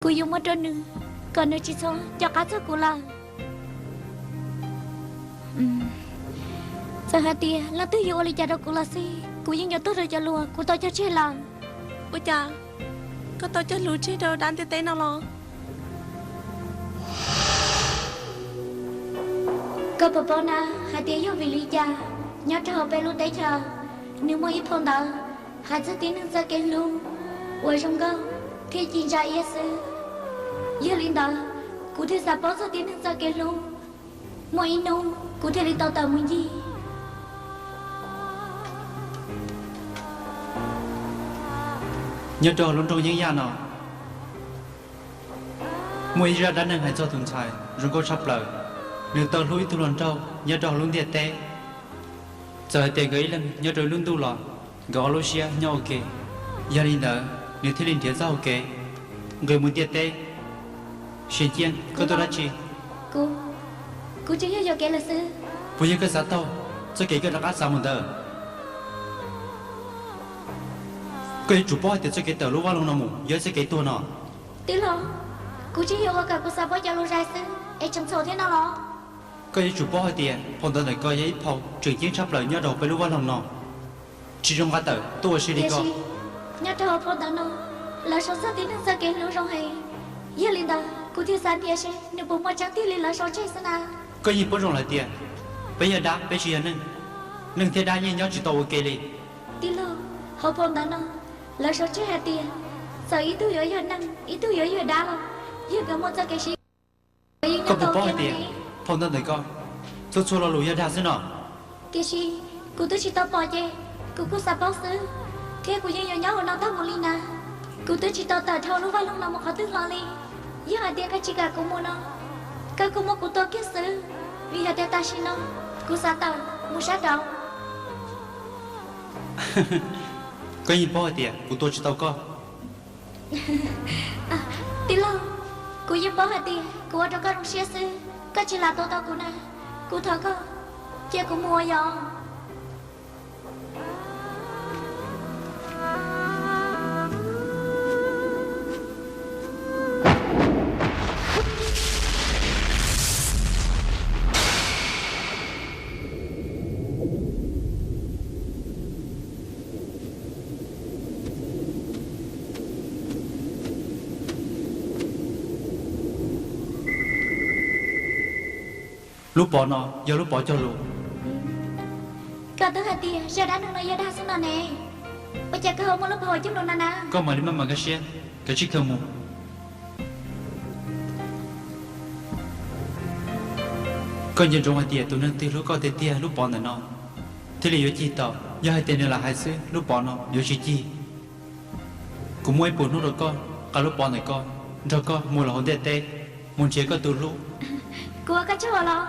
Kuv yuav muab rau nws, kom nws tsis txhob nco qab txog kuv lawm. Txawm hais tias leej twg yuav ua li cas rau kuv los xij, kuv yeej yuav tuag rau cov luag kuv tau cog tseg lawm. Ua cas koj tau cog lus tseg rau dab ntiaj teb no los? Koj puas paub na hais tias yog vim li cas nyob rau hauv peb lub teb chaws, nws muaj ib phau ntawv hais txog tib neeg txoj kev hlub uas zoo nkauj thiab ci ntsa iab xwb. Yog li ntawd, kuv thiaj xav paub txog tib neeg txoj kev hlub. Muaj ib hnub kuv thiaj li tau tawm mus ncig. Nyob rau lub nroog Yeeb Yaj no, muaj ib zaj dab neeg hais txog tus ntxhais zoo nkauj tshaj plaws, nws tau hlub ib tug hluas nraug nyob rau hauv lub ntiaj teb. Txawm hais tias nkawd ib leeg nyob rau ib lub ntuj los nkawd ob lub siab nyob ua ke. Yog li ntawd, nws thiaj li nrhiav txoj hau kev nqis mus ntiaj teb. Sia Ciaj, koj tuaj dab tsi? Kuv, kuv tsuas yog yuam kev lawm xwb. Puas yog koj xav taug txoj kev koj rov qab xav mus ntawd? Koj yuav tsum paub hais tias txoj kev tawm lub vaj loog no mus yog ib txoj kev tuag no. Tij laug, kuv tsuas yog ua kom kuv xav paub cov lus zais xwb es tseem txhaum thiab no los? Koj yuav tsum paub hais tias phau ntawv ntawm koj yog ib phau tseem ceeb tshaj plaws nyob rau peb lub vaj loog no. Tsis zoo nqa tawm tuaj ua si li ko. Nyob rau hauv phau ntawv no, lawv sau txog tib neeg txoj kev hlub zoo heev. Yog li ntawd, kuv thiaj xav nrhiav seb nws puas muaj tseeb tiag li lawv sau tseg xwb na. Koj yeej paub zoo lawm tias peb yog dab, peb tsis yog neeg. Neeg thiab dab yeej nyob tsis tau ua ke li. Tij laug, hauv phau ntawv no, lawv sau tseg hais tias txawm ib tug yuav yog neeg, ib tug yuav yog dab los, yog nkawd muaj txoj kev sib Koj puas paub hais tias phau ntawv ntawm koj txhua txhua lo lus yog dag xwb no? Tiam sis kuv twb tsis tau pom ces kuv kuj xav paub xwb, thiab kuv yeej yuav nyob hauv no tag mus li na. Kuv twb tsis tau tawm dhau lub vaj loog no mus qhov twg hlo li. Yog hais tias koj tsis kam kuv mus no, koj kuj muab kuv tua kiag xwb, vim hais tias tam sim no kuv xav tawm mus sab nraud. Koj yeej paub hais tias kuv tua tsis tau koj. Tij laug, kuv yeej paub hais tias kuv ua rau koj zoo siab xwb, koj tsis lam tua tau kuv na. Kuv thov koj, cia kuv mus os yom. Lub pov no yog lub pov cog lus. Koj twb hais tias zaj dab neeg no yog dag xwb no ne, ua cas koj ho muaj lub pov cog lus no na? Koj mam li maj mam nkag siab, koj tsis khaws mus. Koj nco ntsoov hais tias tus neeg twg hlub koj tiag tiag lub pov ntawm no thiaj li yuav cig tau. Yog hais tias nws lam hais xwb lub pov no yuav tsis cig. Kuv muab ib puas hnub rau koj, nqa lub pov ntawm koj, nrog koj mus los hauv ntiaj teb, mus nrhiav koj tus hlub. Kuv ua koj tsaug los?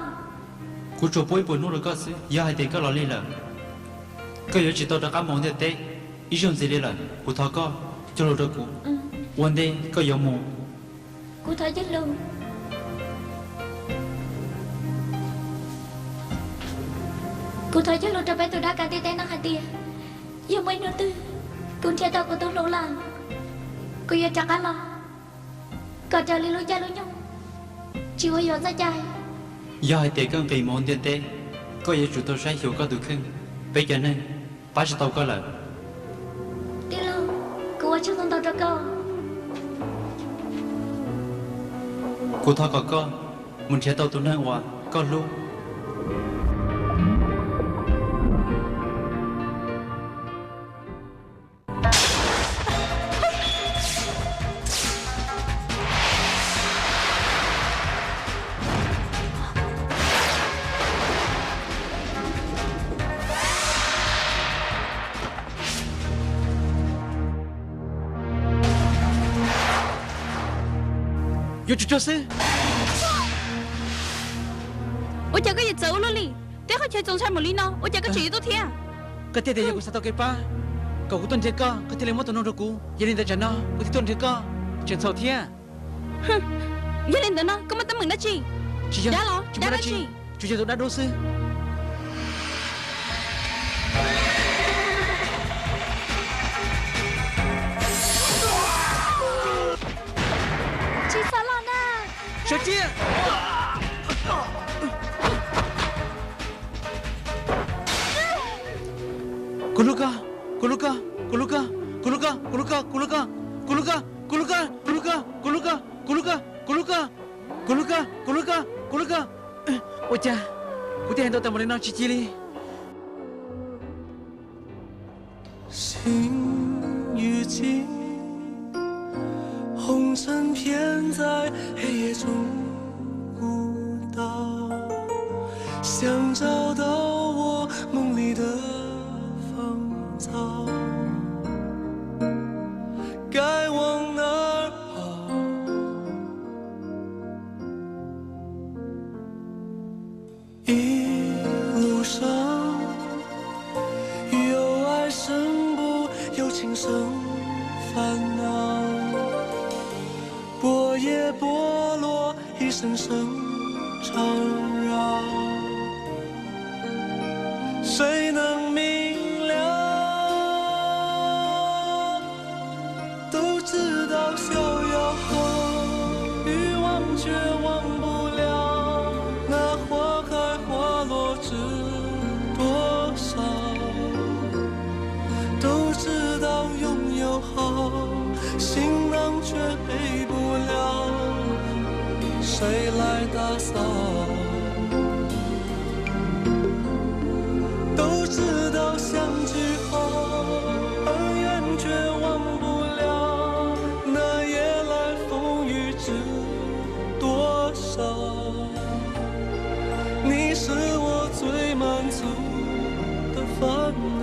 Kuv tsuas pub ib puas hnub rau koj xwb, yog hais tias koj los lig lawm, koj yuav tsis tau rov qab mus hauv ntiaj teb ib zaug ntxiv li lawm. Kuv thov koj cog lus rau kuv, ua ntej koj yuav mus. Kuv thov cog lus, kuv thov cog lus rau peb tus dab kav ntiaj teb no hais tias yog muaj ib hnub twg kuv nrhiav tau kuv tus hlub lawm, kuv yuav rov qab los kom raws li lub caij lub nyoog, tsis ua yuam txoj cai. Yog hais tias koj nqis mus hauv ntiaj teb, koj yuav tsum tau saib xyuas koj tus kheej. Peb cov neeg pab tsis tau koj lawm. Tij laug, kuv ua tsaug ntau ntau rau koj. Kuv thov kom koj mus nrhiav tau tus neeg uas koj hlub. Yuav tsum tsuag xwb. Ua cas koj yuav txawv ua luaj li? Twb qhov chaw txaus ntshai mus li no, ua cas koj tseem yuav tuaj thiab? Koj thiaj tias yog kuv xav tau kev pab kom kuv tuaj nrhiav koj, koj thiaj li muab tus noog rau kuv. Yog li ntawd tsam no kuv thiaj tuaj nrhiav koj, tseem txhaum thiab. Yog li ntawd no koj muaj teeb meem dab tsi? Tsis yog, dab los? Tsis muaj dab tsi, tsuas yog tus dab dub xwb. Tso tseg! Kuv hlub koj, kuv hlub koj, kuv hlub koj, kuv hlub koj, kuv hlub koj, kuv hlub koj, kuv hlub koj, kuv hlub koj, kuv hlub koj, kuv hlub koj, kuv hlub koj, kuv hlub koj, kuv hlub koj, kuv hlub koj. Ua cas kuv thiaj hais ntau tag npaum li no tsis ci li? 心已经红成片，在黑夜中舞蹈，想找到我梦里的芳草，该往哪儿跑？ 一路上，有爱声不由情生烦恼，拨叶拨落，一声声缠绕，谁能明了？ 都知道逍遥好，欲忘却忘不了，那花开花落知多少。都知道拥有好，行囊却背不了，谁来打扫？ 都知道相聚后，恩怨却忘不了，那夜来风雨知多少。你是我最满足的烦恼。